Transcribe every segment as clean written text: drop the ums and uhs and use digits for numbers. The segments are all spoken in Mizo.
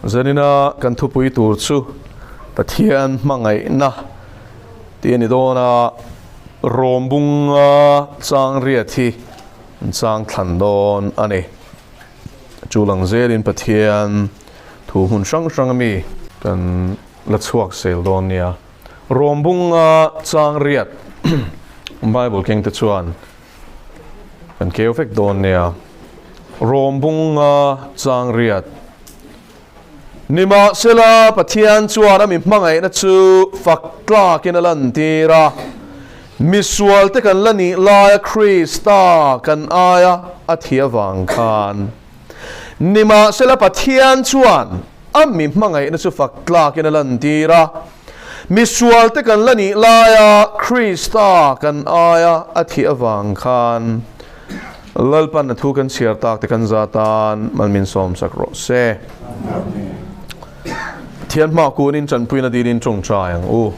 Zanina kan thupui tur chu Pathian hmangaihna tih a ni dawn a, Rawmbunga chang riat hi an chang thlan dawn a ni. Chu lang zelin Pathian thu hmun hrang hrang ami kan la chhuak sel dawn nia. Rawmbunga chang riat Bible keng te chuan kan keu vek dawn nia. Rawmbunga chang riat Nimahsela, Pathian chuan a mi hmangaihna chu fak tlakin a lantir a. Misualte kan la nih laia Krista kan aia a thi avang khan. Nimahsela, Pathian chuan a mi hmangaihna chu fak tlakin a lantir a. Misualte kan la nih laia Krista kan aia a thi avang khan. Lalpan a thu kan chhiar tak te kan za tan mal min sawm sak rawh se. Pathian hma kunin tanpuina dilin tawngtai ang u.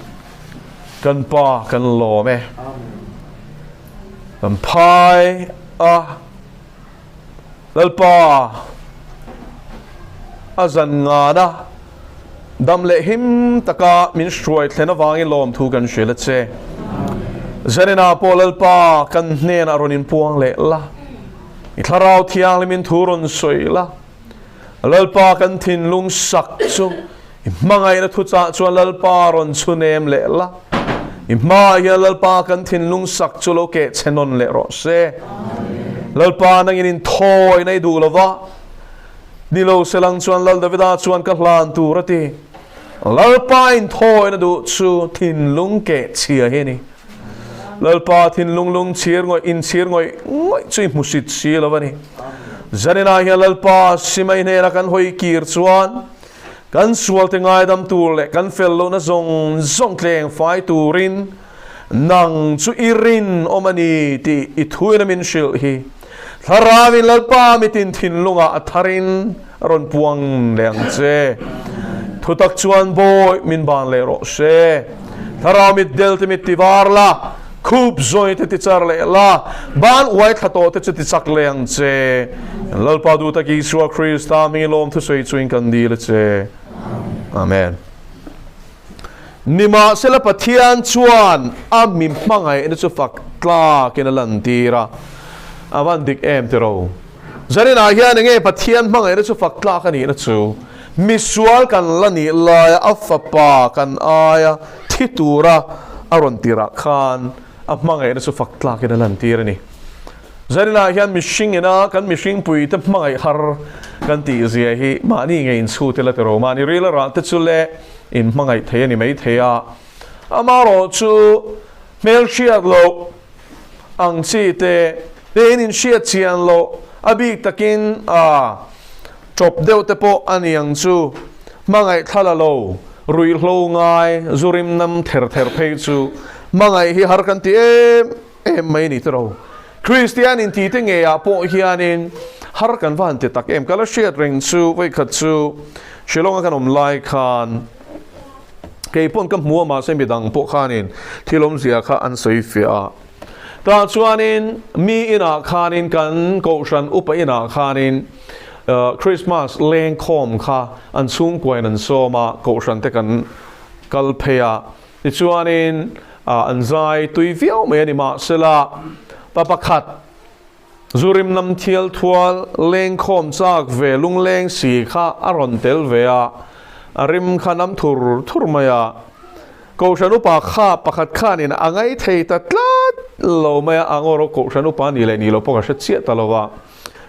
Kan pa kan lawm e. Kan phai a Lalpa a zan ngana dam leh him taka min hruai thlen avangin lawmthu kan hrilh a che. Zanina pawh Lalpa kan hnenah rawn inpuang leh la, i Thlarau Thianghlimin thu rawn sawi la, Lalpa kan thinlung sak chu i hmangaihna thuchah chuan Lalpa rawn chhunem leh la, i hmaah hian Lalpa kan thinlung sak chu lo keh chhe nawn leh rawh se. Lalpa nangin inthawi na i duh lova, Ni lo se lang chuan Lal Davida chuan ka hlan tur a ti. Lalpa inthawina duh chu thinlung keh chhia hi a ni. Lalpa thinlung lung chhir ngawih inchhir ngawih ngawih chu i hmusit si lo a ni. Zaninah hian Lalpa Simai hnena kan hawi kir chuan kan sualte ngaidam tur leh kan fel lohna zawng zawng tleng fai turin Nang chu i rinawm a ni tih i thuin a min hrilh hi. Thlarauin Lalpa mitin thinlungah a tharin a rawn puang leh ang che. Thutak chuan bawi min ban leh rawh se. Thlarau mit del te mit ti var la, khup zawi te ti char leh la, ban uai thla tawh te chu ti chak leh ang che. Lalpa duh tak Isua Krista hming i lawm thusawi chuin kan dil a che. Amen. Nimahsela Pathian chuan a mi hmangaihna chu fak tlakin a lantir a, a van dik em tiro. Zaninah hian enge Pathian hmangaihna chu fak tlak a nihna chu? Misual kan la nih laia a fapa kan aia thi tura a rawn tirah khan a hmangaihna chu fak tlakin a lantir a ni. Zaninah hian mihring ina kan mihring puite hmangaih har kan tih zia hi mahni nge inchhut ila tiro, mahni ril a rah te chu le in hmangaih thei a ni mai thei a, amarawh chu hmelhriat loh ang chi te te in inhriat chian loh a bik takin a tawp deuh te pawh a ni ang chu, hmangaih thla la lo, ruihhlo ngai, zu rim nam ther ther phei chu hmangaih hi har kan ti em em mai a ni tiro. Kristian inti te ngeiah pawh hianin har kan va han ti tak em? Ka la hriat reng chu vawikhat chu Shillong-a kan awm lai khan kei pawn ka hmu a mahse midang pawh khanin thil awmzia kha an sawi fiah a. Tah chuanin mi inah khanin kan kohhran upa inah khanin Christmas lengkhawm kha an chhungkuain an sawm a, kohhran te kan kal phei a. Tichuanin an zai tui viau mai a ni mahsela pa pakhat Zurim lam thial thual lengkhawm chak ve lungleng si kha a rawn tel ve a, a rim kha nam thur thur mai a. Kohhran upa kha pakhat khanin a ngai thei ta tlat lo mai a, a ngawr kohhran upa ni leh ni lo pawh ka hre chiah ta lo a,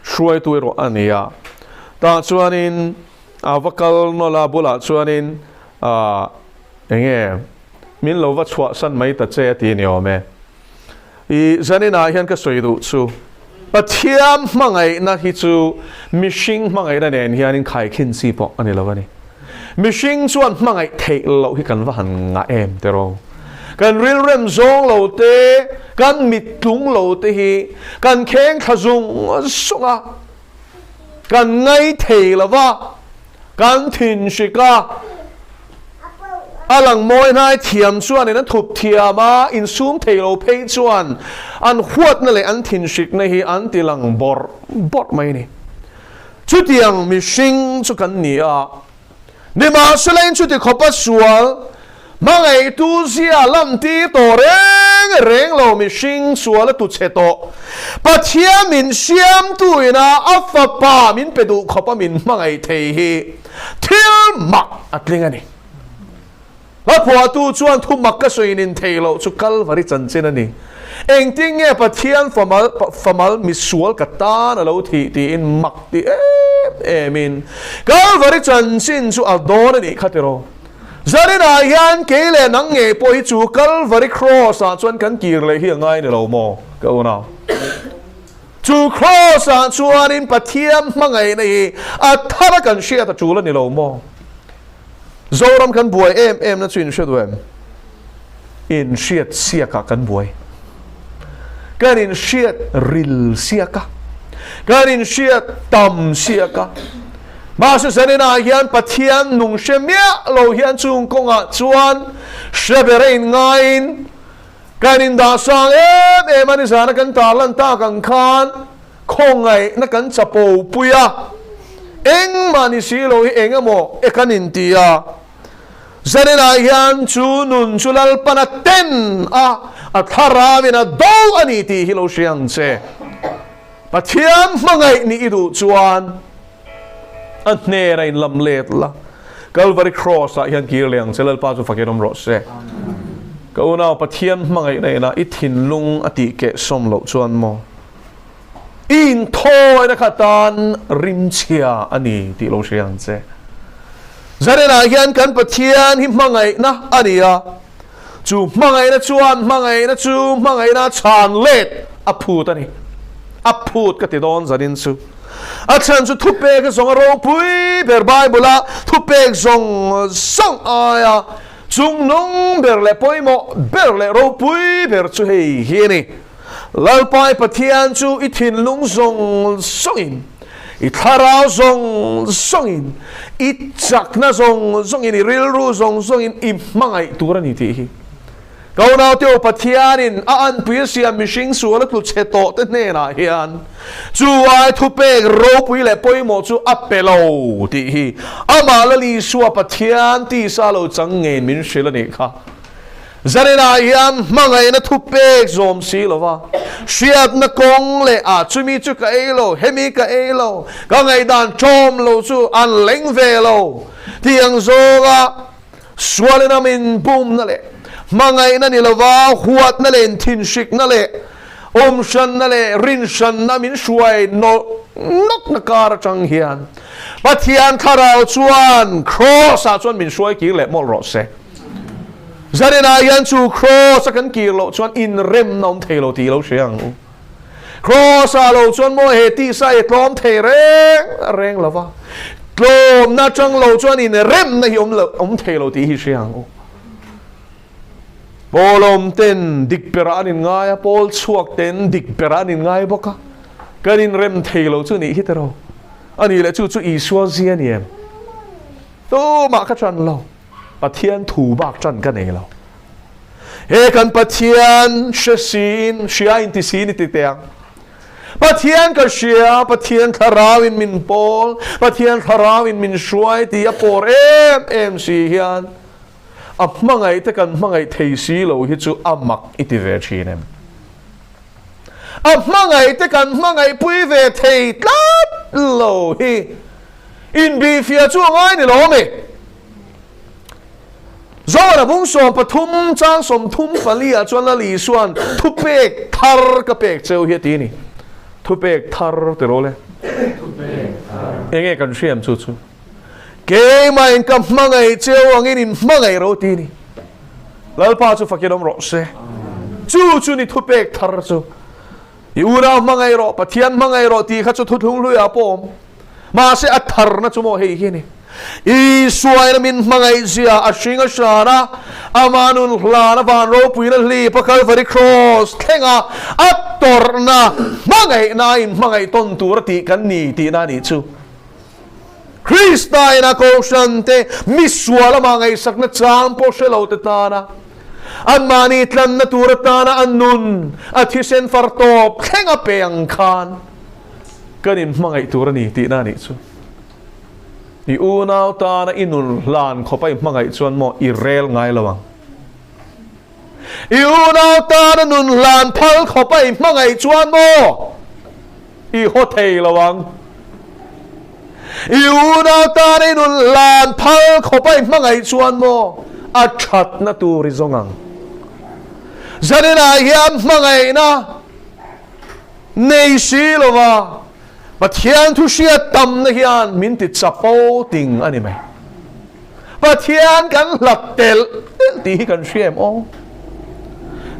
hruaitu erawh a ni a. Tah chuanin a va kal nawlh a, bulah chuanin ahh enge min lo va chhuahsan mai ta che a ti ni awm e. I zaninah hian ka sawi duh chu Pathian hmangaihna hi chu mihring hmangaihna nen hianin khaikhin chi pawh a ni lo a ni. Mihring chuan hmangaih theih loh hi kan va han ngah em tiraw? Kan rilrem zawng lo te, kan mittlung lo te hi kan kheng thla zung zung a, kan ngaithei lo va, Kan thin hrik a, a lang mawi hnai thiam chuanin an thup thiam a, insum thei lo phei chuan an huatna leh an thin hrikna hi an ti lang bawrh bawrh mai a ni. Chutiang mihring chu kan ni a. Nimahsela in chuti khawpa sual hmangaihtu zia lantir tawh reng reng lo mihring sual a tu chhe tawh. Pathian min siamtu ina a fapa min pe duh khawpa min hmangaih thei hi thil mak a tling a ni. Hla phuahtu chuan thu mak ka sawi nin thei loh chu Kalvari chanchin a ni. Engtin nge Pathian famal famal misual ka tan a lo thih tiin mak ti em emin Kalvari chanchin chu a dawn a nih kha tiraw. Zaninah hian kei leh nang ngei pawh hi chu Kalvari Cross ah chuan kan kir leh hi a ngai ni lo maw ka unau. Chu Cross ah chuanin Pathian hmangaihna hi a thar a kan hriat a tul a ni lo maw. Zoram kan buai em em na chu in hre duh em? In hriat siak ah kan buai. Kan in hriat ril siak a. Kan in hriat tam siak a. Mahse zanin ah hian Pathian nung hre miah lo hian chung kawngah chuan hre ber a in ngaiin kan in dah sang em em a ni zana kan tarlan tak ang khan Khawngaihna kan chapo pui a, engmah ni si lo hi eng emaw e kan inti a. Zaninah hian chu nun chu Lalpan a ten a, a thlarauin a do a ni tih hi lo hria ang che. Pathian hmangaih nih i duh chuan a hnenah inlam let la, Kalvari Cross ah hian kir leh ang che, Lalpa chu fakin awm rawh se. Ka unau Pathian hmangaihna inah i thinlung a tih kehsawm loh chuan maw? I inthawina kha tan rimchhia a ni tih lo hria ang che. Zaninah hian kan Pathian hi hmangaihna a ni a, chu hmangaihna chuan hmangaihna chu hmangaihna chhan let a phut a ni. A phut ka ti dawn zanin chu. A chhan chu thupek a zawng a ropui ber Bible-a thupek zawng zawng aia chungnung ber leh pawimawh ber leh ropui ber chu hei hi a ni. Lalpai Pathian chu i thinlung zawng zawngin, i thlarau zawng zawngin, i chakna zawng zawngin, i rilru zawng zawngin i hmangaih tur a ni tih hi. Ka unaute u, Pathianin a anpui a siam mihring sual a tlu chhe tawh te hnenah hian chu ai thupek ropui leh pawimawh chu a pe lo tih hi amah Lal Isua Pathian tisa lo chang ngei min hrilh a nih kha. Zaninah hian hmangaihna thupek zawm si lova, hriatna kawng leh ah chumi chu ka ei lo, hemi ka ei lo, ka ngaihdan ṭawm lo chu an leng ve lo tih ang zawnga sualin a min bumna leh hmangaihna ni lova huatna leh inthinhrikna leh awmhranna leh rinhranna min hruai nawlh nawkna kar aṭang hian Pathian Thlarau chuan Kraws-ah chuan min hruai kir leh mawlh rawh se. Zaninah hian chu Kraws a kan kir loh chuan inremna awm thei lo tih lo hria ang u. Kraws ah lo chuan maw he tisa hi tlawm thei reng reng lo va, tlawmna atang lo chuan inremna hi awm lo awm thei lo tih hi hria ang u. Pawl awm ten dik berah an inngai a, pawl chhuak ten dik berah an inngai bawk a, kan inrem thei lo chu nih hi tiraw? A nih leh chu chu Isua zia ni em? Tumah ka ṭan lo. Pathian thu bak ṭan ka nei lo. He kan Pathian hre siin, hria in ti siin i ti teh ang. Pathian ka hria, Pathian thlarau in min pawl, Pathian thlarau in min hruai ti a pawr em em si hian a hmangaih te kan hmangaih thei si lo hi chu a mak i ti ve ṭhin em? A hmangaih te kan hmangaih pui ve thei tlat lo hi Inbihfiah chu a ngai ni lo ami? Zohana bung 13 chang 34 ah chuan Lal Isua'n thupek thar ka pek cheu hi a ti a ni. Thupek thar ti rawh le. Enge kan hriam chu chu? Keimahin ka hmangaih cheu angin in hmangaih ro ti a ni. Lalpa chu fakin awm rawh se. Chu chu ni thupek thar chu. I unau hmangaih rawh, Pathian hmangaih rawh tih kha chu thuthlung hluiah pawh awm. Mahse a tharna chu maw hei hi a ni. Isuaina min hmangaih zia a hring a hran a, ama nun hlan a van ropuina hlip a Kalvari Cross thlenga a tawrhna hmangaihna a inhmangaih tawn tur a tih kan ni tihna a nih chu. Krista ina Kohhran te misual amah ngaihsakna chang pawh hre lo te tana anmahni tlanna tur atana a nun a thisen far tawp thleng a pe ang khan kan inhmangaih tur a ni tihna a nih chu. I unau tana i nun hlan khawpa i hmangaih chuan maw i rel ngai lo ang. I unau tana nun hlan phal khawpa i hmangaih chuan maw i haw thei lo ang. I unau tana i nun hlan phal khawpa i hmangaih chuan maw a thatna tur i zawng ang. Zaninah hian hmangaihna nei si lova Pathian thu hriat tamna hian min ti chapo ting a ni mai. Pathian kan hlat telh telh tih hi kan hria em aw?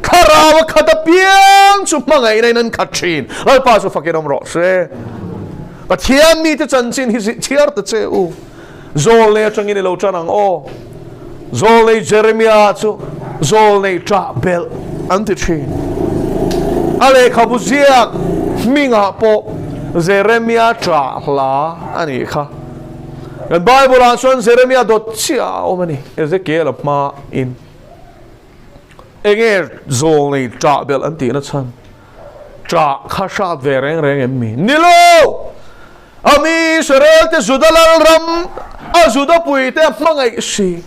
Thlarau a khat apiang chu hmangaihna in an khat thin. Lalpa chu fakin awm rawh se. Pathian mite chanchin hi chhiar ta che u. Zawlnei atangin i lo tan ang aw. Zawlnei Jeremia chu zawlnei ṭah belh an ti ṭhin. A lehkhabu ziak hmingah pawh Jeremia ṭah hla a nih kha. Kan Bible-ah chuan Jeremia dawt chiah a awm a ni, Ezekiel-a hmain. Enge zawlnei ṭah belh an tihna chhan? Ṭah kha hrat ve reng reng em mi? Ni lo! A mi Israel te Juda lalram a Juda puite a hmangaih si.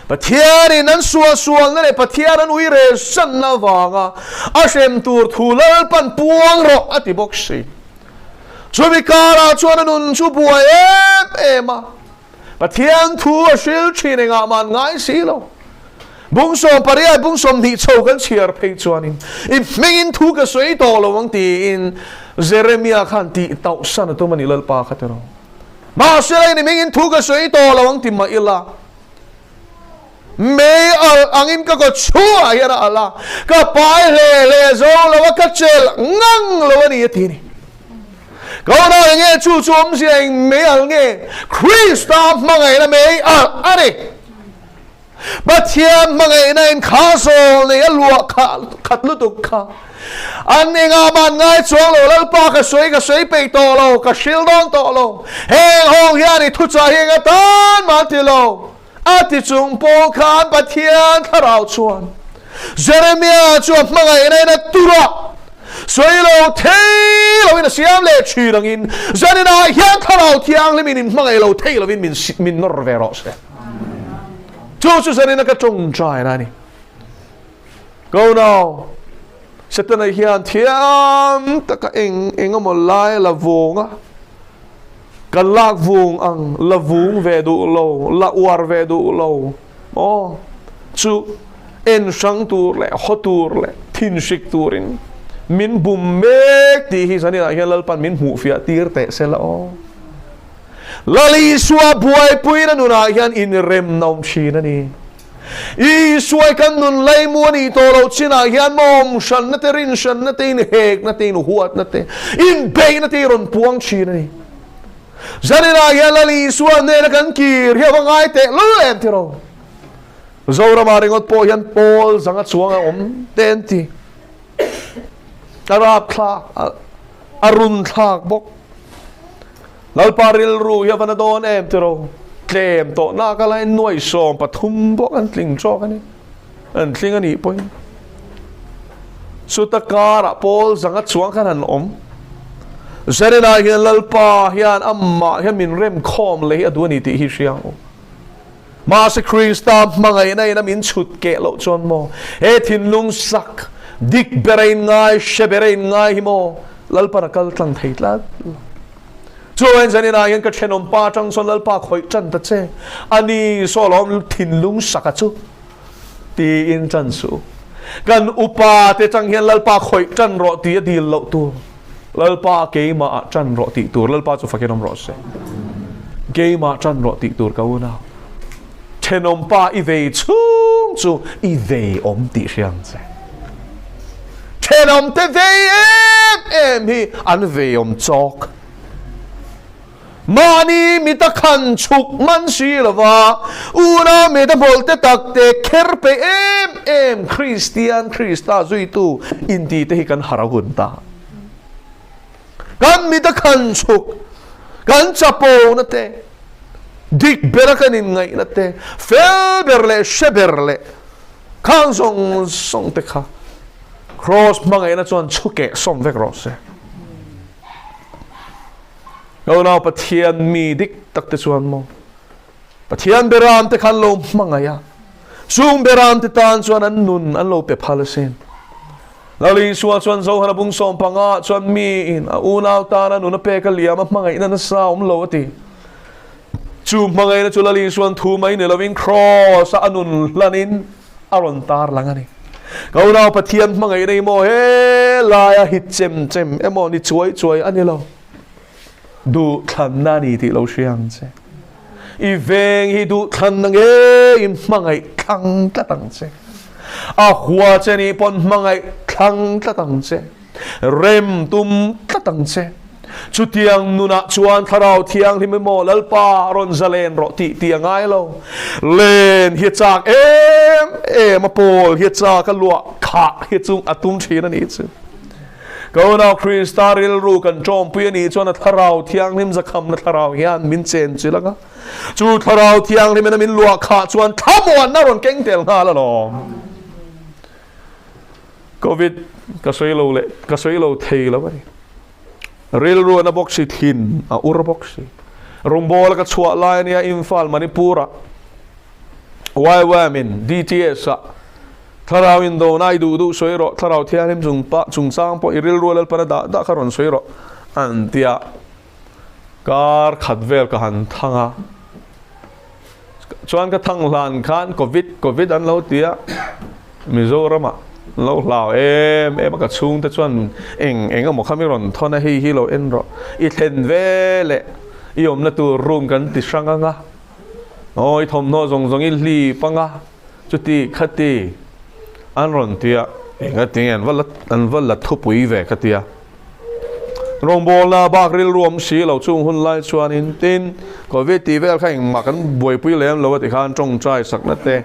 Pathianin an suahsualna leh Pathian an ui rel sanna avanga a hrem tur thu Lalpan puang rawh a ti bawk si. Chumi karah chuan a nun chu buai em em a. Pathian thu a hril thin engah mah an ngai si lo. Bung 18 bung 20 chho kan chhiar phei chuanin i hmingin thu ka sawi tawh lo ang tiin Jeremia khan tih tauh san a tum a ni Lalpa kha tiraw. Mahse la in i hmingin thu ka sawi tawh lo ang ti mah ila mei alh angin ka kaw chhuah hian a alh a, ka pai hle hle zo lo a, ka chelh ngang lo a ni a ti a ni. Ka unau eng nge chu chu awmzia eng mei alh nge? Krista hmangaihna mei alh a ni. Pathian hmangaihna in kha zawl nei a luah khat lutuk kha. An engah mah an ngai chuang lo, Lalpa ka sawi ka sawi peih tawh lo, ka hril dawn tawh lo. Heng ho hian i thuchah hi eng atan mah an ti lo. A ti chung pawh khan Pathian thlarau chuan Jeremia chu a hmangaihna in a tur a, sawi lo thei loin a siam leh thin angin zaninah hian thlarau thianghlim in inhmangaih lo thei lovin min nawr ve rawh se. Chu chu zanina ka tawngtaina a ni. Go now. Setana hian thiam taka eng eng emaw lai la vung a, ka lak vung ang, la vung ve duh lo, la uar ve duh lo maw chu en hrang tur leh haw tur leh thinhrik turin min bum mek tih hi zaninah hian Lalpan min hmuhfiah tir teh se la aw. Lal Isua buaipuina nunah hian inremna awm thin a ni. Isua kan nun laimu a nih tawh loh chinah hian mawm hranna te, rin hranna te, inhekna te, inhuatna te, inbeihna te i rawn puang thin a ni. Zaninah hian Lal Isua hnena kan kir hi a va ngai teh lul em tiraw? Zoramah ringawt pawh hian pawl zanga chuang a awm te an ti. A rapthlak, a runthlak bawk. Lalpa rilru hi a va na dawn em tiraw? Tlem tawh nak a lain nuai 13 pawh kan tling tawk a ni. An tling a nih pawhin. Chuta karah pawl zanga chuang khan han awm. Zarinah hian Lalpa hian amah hian min rem khawm leh hi a duh a ni tih hi hria ang u. Mahse Krista hmangaihna in a min chhut keh loh chuan maw he thinlung sak dik ber a in ngai, hre ber a in ngai hi maw Lalpan a kal tlang thei tlat lo. Chuan zanin ah hian ka thenawm pa atang chuan Lalpa khawih tan ta che, a ni saw lawm thinlung sak a chu tiin tan suh. Kan upa te tang hian Lalpa khawih tan rawh ti a dil loh tur. Lalpa keimah ah tan rawh tih tur Lalpa chu fakin awm rawh se. Keimah tan rawh tih tur ka unau. Thenawm pa i vei chhung chu i vei awm tih hria ang che. Thenawm te vei em em hi an vei awm chawk. Mahni mita khan chhuk man si lova, unau mita hmawlhte takte kher peih em em Kristian Krista zuitu inti te hi kan har a hun ta. Kan mita khan chhuk, kan chapona te, dik bera kan inngaihna te, fel ber leh hre ber leh khang zawng zawng te kha Kraws hmangaihna chuan chhukeh sawm vek rawh se. Ka unau Pathian mi dik tak te chuan maw Pathian beram te kha an lo hmangaih a, chung beram te tan chuan an nun an lo pe phal asin. Lal Isua chuan Johana bung 15 ah chuan mi in a unau tana nun a pek a liam a hmangaihna nasa a awm lo a ti. Chu hmangaihna chu Lal Isuan thu mai ni lovin Kraws a a nun hlanin a rawn tar lang a ni. Ka unau Pathian hmangaihna hi maw he laia hit chem chem emaw ni chuai chuai a ni lo. Duhthlanna a ni tih lo hria ang che. I veng hi duhthlanna ngeiin hmangaih thlang tlat ang che. A hua che nih pawn hmangaih thlang tlat ang che. Rem tum tlat ang che. Chutiang nunah chuan Thlarau Thianghlim emaw Lalpa rawn zalen rawh tih tih a ngai lo. Len hi a chak em em a, pawl hi a chak a, luah khah hi chu a tum thin a nih chu. Ka unau Krista rilru kan tawmpui a nih chuan a Thlarau Thianghlim zakhamna Thlarau hian min chen chilh ang a. Chu Thlarau Thianghlimin a min luah khah chuan thlamuanna rawn keng tel nghal alawm. Covid ka sawi lo leh ka sawi lo thei lo a ni. Rilru a na bawk si, thin a ur bawk si. Rawngbawla ka chhuah lai a nia Imphal Manipur ah YWAM in DTS ah Thlarau in dona i duh duh sawi rawh, Thlarau Thianghlim chung pah chungchang pawh i rilru a Lalpan a dah dah kha rawn sawi rawh an ti a. Kar khat vel ka han thang a. Chuan ka thang hlan khan Covid Covid an lo ti a, Mizoram ah an lo hlau em em a, ka chhungte chuan eng eng emaw kha mi rawn thawn a, hei hi lo en rawh, i thlen ve leh i awmna tur room kan ti hrang ang a, aw i thawmhnaw zawng zawng i hlip ang a, chuti khati an rawn ti a, eng a tinge an va la an va la thupui ve ka ti a. Rawngbawlna bak rilru awm si lo chung hun lai chuanin tin Covid tih vel kha engmah kan buaipui lem lo a ti khan tawngtai sakna te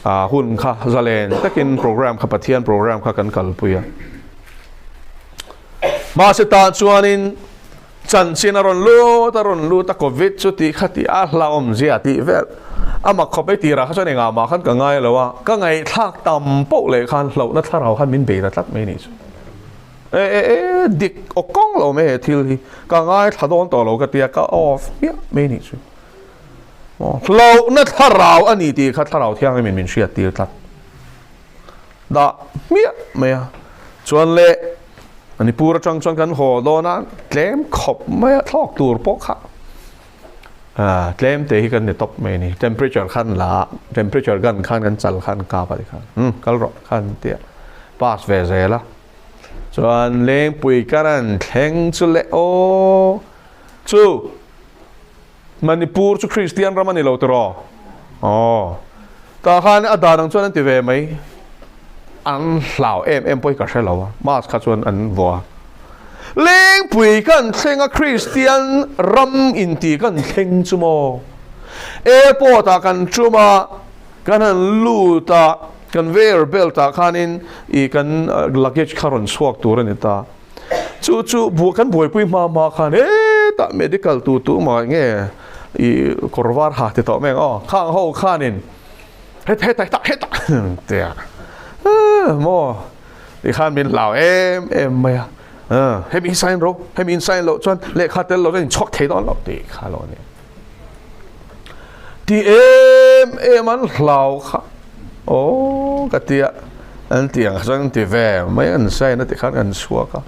hun kha zalen takin program kha Pathian program kha kan kalpui a. Mahse tah chuanin chanchin a rawn lut a rawn lut a Covid chu tih kha tih a hlauhawm zia tih vel a mak khawp ei tirah kha chuan engah mah khan ka ngai lo a, ka ngaihthlak tam poh leh khan hlauhna thlarau khan min bei ta tlat mai a nih chu. E e e dik aw kawng lo mai he thil hi ka ngaithla dawn tawh lo ka tia ka off hmiah mai nih chu hlauhna thlarau a ni tih kha thlarau thianghlim in min hriat tir tlat dah hmiah mai a chuan le Manipur atang chuan kan haw dawn a tlem khawp mai a thlawk tur pawh kha tlem te hi kan ni tawp mai a ni temperature khan la a temperature gun khan kan chal khan kap a tikhan umm kal rawh khan tia pass ve zel a chuan lengpui kan an thleng chu le aw chu Manipur chu Kristian ram a ni lo tiraw aw tah khan a dan ang chuan an ti ve mai an hlau em em pawh hi ka hre lo a mask kha chuan an vuah a Lengpui kan thleng a Kristian ram inti kan thleng chu maw airport ah kan tum a kan han lut a conveyor belt ah khanin ih kan luggage kha rawn chhuak tur a ni ta chu chu kan buaipui hma hma khan hetah medical tu tu mah nge ih kawr var ha ti tawh mai ang aw khang ho khanin hetah hetah hetah hetah tia maw. Tikhan min hlau em em mai a, hemi hi sign ro, hemi in sign loh chuan lehkha tel lo chuan in chhuak thei dawn lo tih kha lo a ni. Ti em em an hlau kha, aw ka ti a, an ti ang chuan an ti ve mai an sign a tikhan kan chhuak a.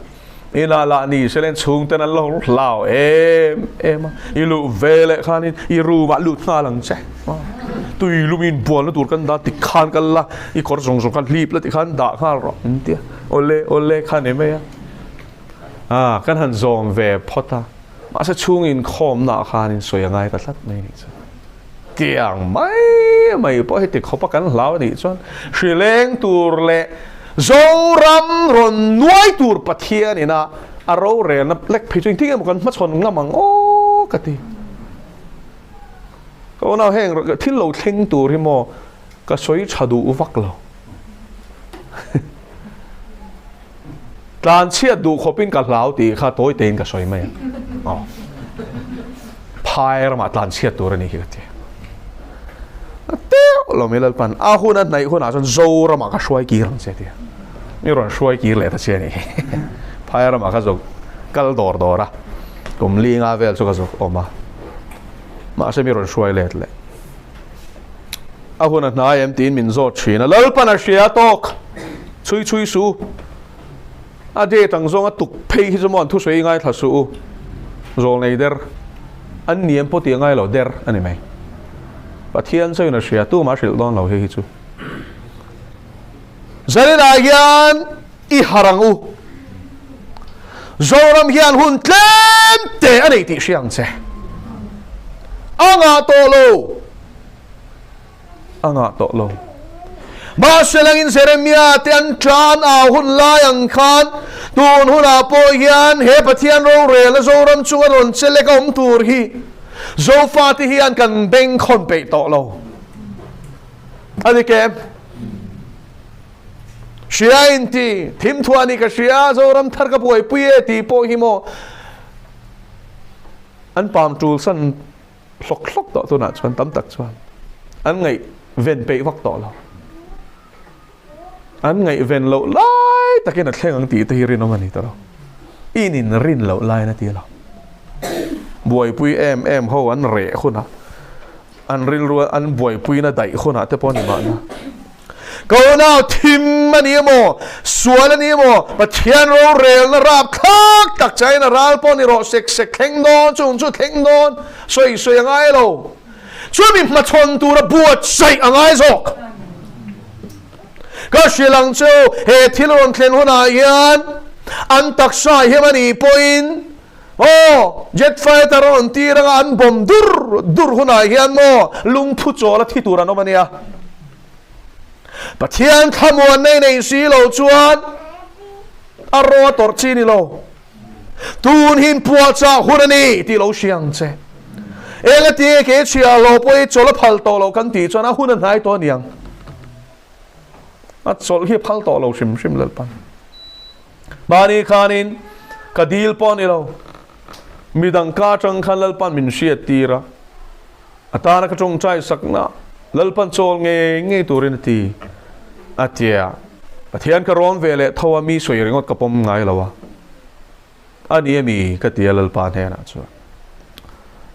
Inah lah ni se len chhungten an lo hlau em em a, i luh ve leh khanin i room ah lut nghal ang che. Tui lum in bualna tur kan dah tikhan kal la, i kawr zawng zawng kha hlip la tikhan dah nghal rawh an ti a, awle awle kha ni mai a. Ah kan han zawm ve phawt a, mahse chhung inkhawmna ah khanin sawi a ngai ta tlat mai anih chu. Tiang mai mai pawh heti khawpa kan hlau anih chuan hrileng tur leh Zoram rawn nuai tur Pathian ina a rorelna lek phei chu engtin emaw kan hmachhawn ngam ang aw ka ti. Ka unau heng thil lo thleng tur hi maw ka sawi tha duh vak lo. Tlan chhiat duh khawpin ka hlau tih kha tawi tein ka sawi mai a. Aw. Phai ramah tlan chhiat tur a nih hi ka ti. A teuh lo mai Lalpan a hun a hnaih hunah chuan Zoramah ka hruai kir ang che tia. Mi rawn hruai kir leh ta che a nih hi. Phai ramah ka zo kal dawr dawr a. Kum li nga vel chu ka zuk awm a, mahse mi rawn hruai let leh. A hun a hnai em tiin min zawt thin a, Lalpan a hria tawk, chhui chhui su. A date ang zawng a tuk phei hi chu maw an thusawi ngaithla suh u, zawl nei der an ni em pawh tih a ngai lo der a ni mai. Pathian chauhin a hria, tumah a hrilh dawn lo hei hi chu. Zaninah hian i harh ang u. Zoram hian hun tlem te a nei tih hria ang che. A ngah tawh lo. A ngah tawh lo. Mahse langin Jeremia te an tan au hun lai ang khan tun hunah pawh hian he Pathian rorelna Zoram chunga rawn che lek a awm tur hi Zofate hian kan bengkhawn peih tawh lo. A ni ke? Hria in ti, thim thuah ni ka hria, Zoram thar ka buaipui e tih pawh hi maw an pam tul san hlawk hlawk tawh tunah chuan tam tak chuan an ngaih ven peih vak tawh lo. An ngaih ven loh lai takin a thleng ang tih te hi rinawm a ni ta lo. In in rin loh laiin a ti lo. Buaipui em em ho an reh hunah An rilru an buaipuina daih hunah te pawh a ni mahna. Ka unau thim a ni emaw, sual a ni emaw, Pathian rorelna rap thlak tak chain a ral pawh ni rawh sek sek thleng dawn, chung chu thleng dawn, sawi sawi a ngai lo. Chumi hmachhawn tura buatsaih a ngai zawk. Ka hrilh ang chu he thil rawn thlen hunah hian an taksa hiam a nih pawhin Aw, jet fighter a rawn tir anga an bomb dur dur hunah hian maw lungphu chawl a thi tur an awm a nia. Pathian thlamuanna i nei si lo chuan a raw a tawrh chi ni lo. Tun hi inpuahchah hun a ni tih lo hria ang che. Engati ke chhia lo pawh i chawl a phal tawh lo kan tih chuan a hun a hnai tawh a niang. A chawlh hi a phal tawh lo hrim hrim Lalpan. Mahni khanin ka dil pawh a ni lo. Midang ka atang khan Lalpan min hriat tir a, a tana ka tawngtai sakna Lalpan chawl ngei ngei turin a ti a tia. Pathian ka rawn ve leh tho a, mi sawi ringawt ka pawm ngai lo a, a ni ami ka ti a Lalpa hnenah chuan.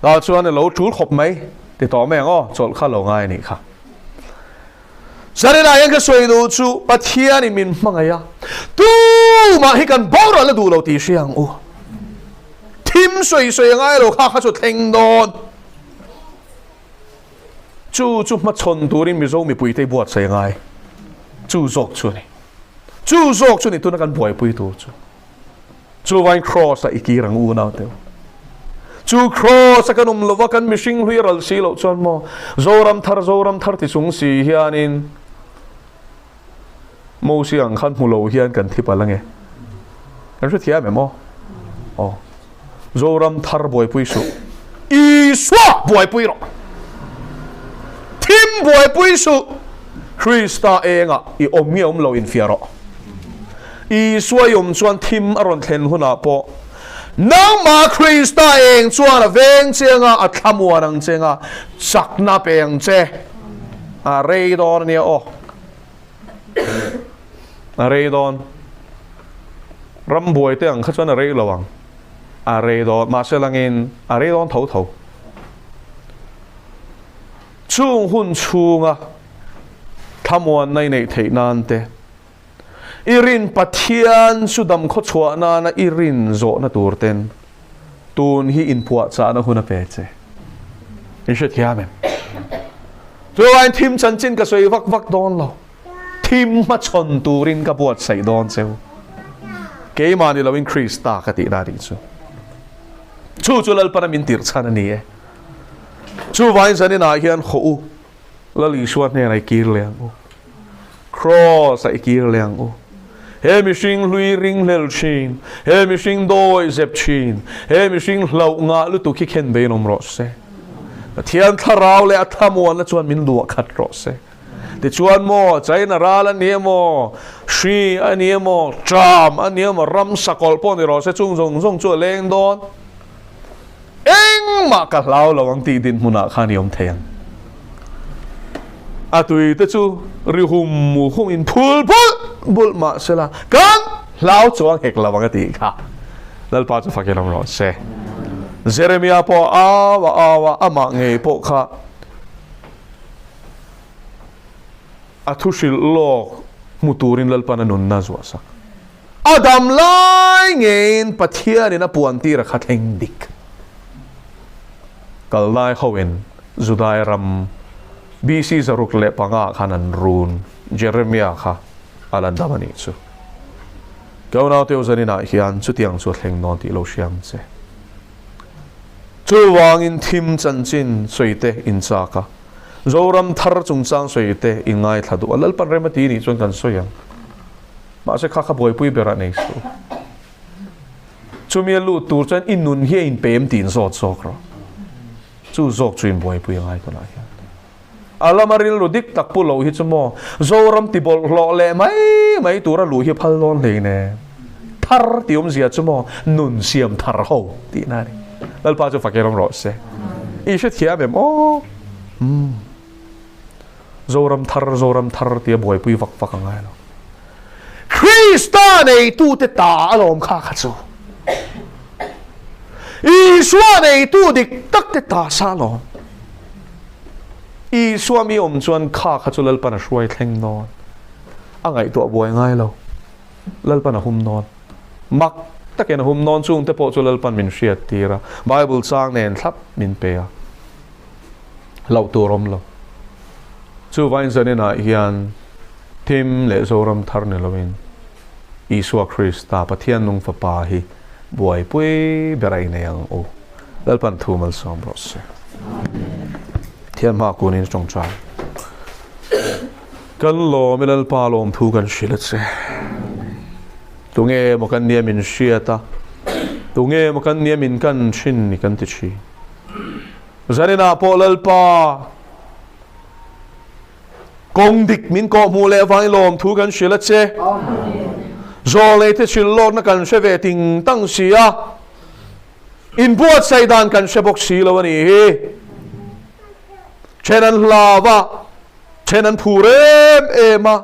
Tah chuan a lo tul khawp mai ti tawh mai ang aw, chawlh kha lo ngai a nih kha. Zarinah hian ka sawi duh chu Pathianin min hmangaih a, tumah hi kan boral a duh lo tih hria ang u. Thim sawi sawi a ngai lo kha kha chu thleng dawn. Chu chu hmachhawn turin Mizo mipuite i buatsaih a ngai. Chu zawk chu a ni. Chu zawk chu ni tuna kan buaipui tur chu. Chuvain Kraws-ah i kir ang u naute u. Chu Kraws-a kan awm lova kan mihring hlui a ral si loh chuan maw Zoram thar Zoram thar ti chung si hianin Mosi ang khan hmu lo hian kan thi palh ange. Kan hrethiam em aw? Aw. Zoram thar buaipui suh. Isua buaipui rawh. Thim buaipui suh. Krista engah i awm nge awm lo infiah rawh. Isua i awm chuan thim a rawn thlen hunah pawh nangmah Krista eng chuan a veng che anga a thlamuan ang che anga chakna pe ang che. A rei dawn a nia aw. A rei dawn. Rambuai te ang kha chuan a rei lo ang. A rei dawn. Mahse langin a rei dawn tho tho. Chung hun chhunga thlamuanna i neih theih nan te, i rin Pathian chu dam khaw chhuah nana i rin zawhna tur ten tun hi inpuahchahna hun a pe che. I hrethiam em? Chuvangin thim chanchin ka sawi vak vak dawn lo. Thim hmachhawn turin ka buatsaih dawn cheu. Keimah ni loin Krista ka tihna a nih chu. Chu chu Lalpana min tirh chhan a ni e. Chuvangin zaninah hian hawh u, Lal Isua hnenah i kir leh ang u. Kraws-ah i kir leh ang u. He mihring hlui ringhlel thin, he mihring dawi zep thin, he mihring hlauh ngah lutuk hi khen bein awm rawh se. Pathian thlarau leh a thlamuanna chuan min luah khat rawh se. Tichuan maw, China ral a ni emaw, hri a ni emaw, ṭam a ni emaw, ram sakawlh pawh ni rawh se, chung zawng zawng chu a leng dawn. Engmah ka hlau lo ang tih dinhmunah khan i awm thei ang. A tui te chu ri hum hum in phul bulh bulh mah se la, kan hlau chuang hek lo ang a tih kha. Lalpa chu fakin awm rawh se. Jeremia pawh a au a au a, amah ngei pawh kha a thu hrilh lawk hmu turin Lalpan a nunna a zuahsak. A dam lai ngeiin Pathianin a puan tir a kha thleng dik. Kaldai hoin Judai ram BC 605 ah khan an run Jeremia kha a la dam a nih chu. Ka unaute u zaninah hian chutiang chu a thleng dawn tih lo hria ang che. Chuvangin thim chanchin sawi te in chak a, Zoram thar chungchang sawi te in ngaithla duh a, Lalpan rem a ti nih chuan kan sawi ang. Mahse kha kha buaipui berah nei suh. Chumi a lut tur chuan i nun hi a inpem tih in zawt zawk rawh. Chu zawk chu in buaipui a ngai tunah hian. A lama rilru dik tak pu lo hi chu maw Zoram ti bawlhhlawh leh mai mai tura luh hi a phal dawn hlei nen. Thar tih awmzia chu maw nun siam thar ho tihna a ni. Lalpa chu fak erawng rawh se. I hrethiam em aw? Umm. Zoram thar, Zoram thar tia buaipui vak vak a ngai lo. Krista neitute ta alawm kha kha chu. Isua neitu dik tak te ta sa alawm. Isua mi awm chuan kha kha chu Lalpan a hruai thleng dawn. A ngaihtuah buai ngai lo. Lalpan a hum dawn. Mak takin a hum dawn chungte pawh chu Lalpan min hriat tir a. Bible chang nen thlap min pe a. hlauh tur awm lo. Chuvain zaninah hian thim leh Zoram thar ni loin Isua Krista, Pathian nung Fapa hi buaipui ber a inei ang u. Lalpan thu malsawm rawh se. Thian hma kunin tawngtai. Kan lawm i Lalpa lawm thu kan hrilh a che. Tunge maw kan nia min hriat a, tunge maw kan nia min kan thin ni kan ti thin. Zaninah pawh Lalpa kawng dik min kawh hmuh leh avangin lawmthu kan hrilh a che. Zawlneite hrilh lawkna kan hre ve ting tang si a, inbuatsaih dan kan hre bawk si lo a nih hi. Then an hlau a, then an phur em em a,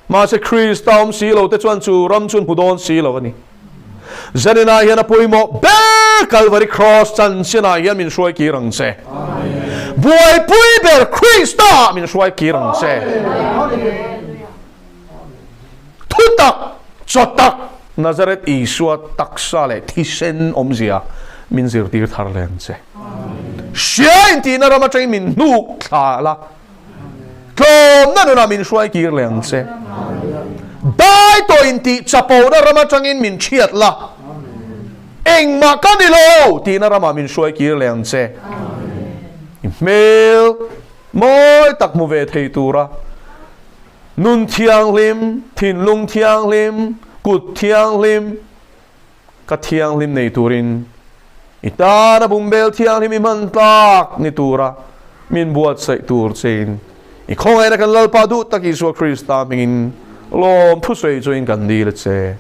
mahse Krista awm si lo te chuan chu ram chu an hmu dawn si lo a ni. Zaninah hian a pawimawh ber Kalvari Cross chanchinah hian min hruai kir ang che. Buaipui ber Krista min hruai kir ang che. Thutak, chawtak, Nazareth Isua taksa leh thisen awmzia min zirtir thar leh ang che. Hria intihna ram atangin min hnuk thla la. Tlawmna nunah min hruai kir leh ang che. Dai tawh intih chapona ram atangin min thiat la. Engmah ka ni lo tihna ramah min hruai kir leh ang che. I hmel mawi tak hmu ve thei tura nun thianghlim, thinlung thianghlim, kut thianghlim, Ka thianghlim nei turin i tana bungbel thianghlim i hman tlak ni tura min buatsaih tur chein i khawngaihna kan Lalpa duh tak Isua Krista hmingin lawm thusawi chuin kan dil a che.